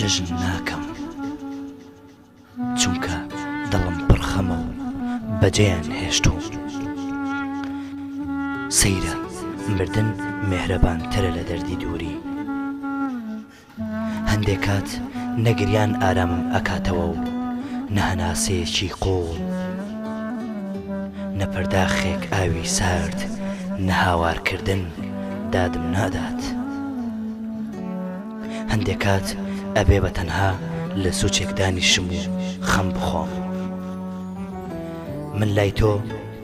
جەژن ناکەم چونکە دڵم پڕ خەمە و بەجێیان هێشتووم. سەیرە مردن مێهرەبانترە لە دەردی دووری. هەندێ کات نە گریان ئارامم ئەکاتەوە و نە هەناسەیەکی قووڵ، نە پەرداخێک ئاوی سارد، نە هاوارکردن دادم نادات. هەندێ کات ئەبێ بە تەنها لە سوچێک دانیشم و خەم بخۆم. من لای تۆ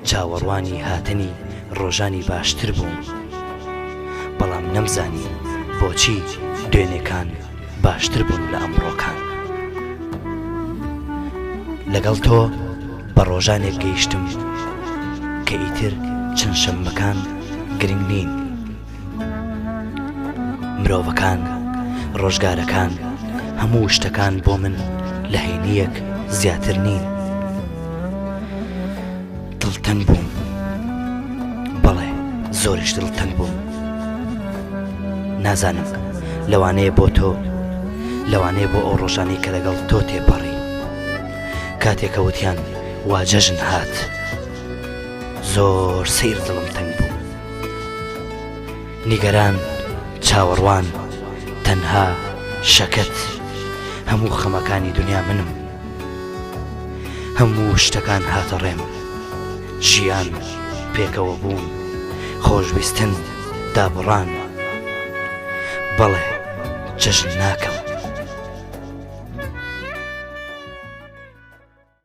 چاوەڕوانی هاتنی ڕۆژانی باشتر بووم، بەڵام نەمزانی بۆچی دوێنێکان باشتر بوون لە ئەمڕۆکان. لەگەڵ تۆ بە ڕۆژانێک گەیشتم کە ئیتر چەند شەممەکان گرنگ نین. مرۆڤەکان، ڕۆژگارەکان، هەموو شتەکان بۆ من لە هەینییەک زیاتر نین. دڵتەنگ بووم. بەڵێ، زۆریش دڵتەنگ بووم. نازانم، لەوانەیە بۆ تۆ، لەوانەیە بۆ ئەو ڕۆژانەی کە لەگەڵ تۆ تێپەڕی. کاتێک کە وتیان وا جەژن هات، زۆر سەیر دڵم تەنگ بوو. نیگەران، چاوەڕوان، تەنها، شەکەت، هەموو خەمەکانی دونیا منم. هەموو شتەکان هاتە ڕێم. ژیان، پێکەوە بوون، خۆشویستن، دابڕان. بەڵێ، جەژن ناکەم.